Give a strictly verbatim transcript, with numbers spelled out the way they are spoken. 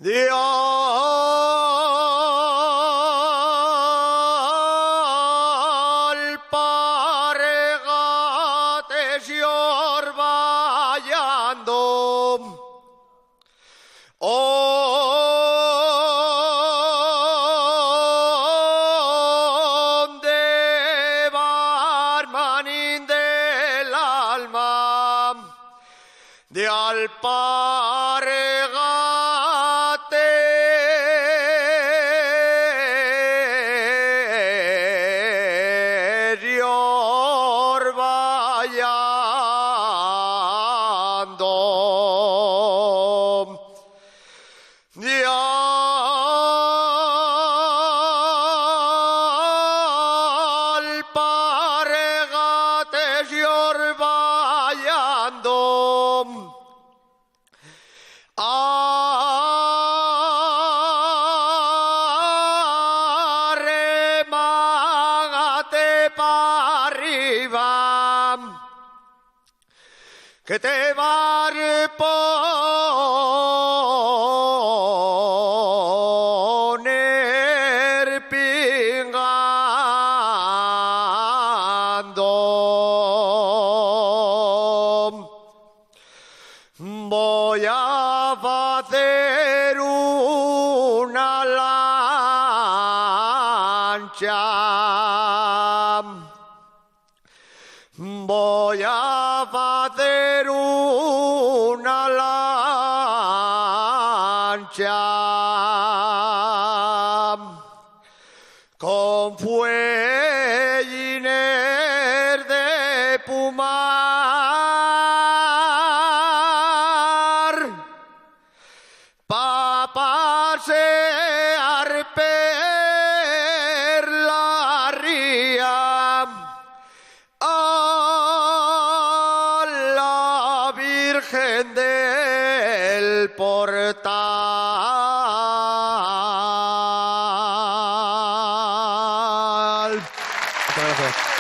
Dial paregates yorbayando. Onde barmanin del alma, de alparregate yorbayando. Dial paregates yorbayando. Arremángate p'arriba, que te va a poner pingando. Voi a facer una lancha. Voi a facer una lancha con fuellines de pumar. Pa pasear per la ría a la Virgen del Portal. Muchas gracias.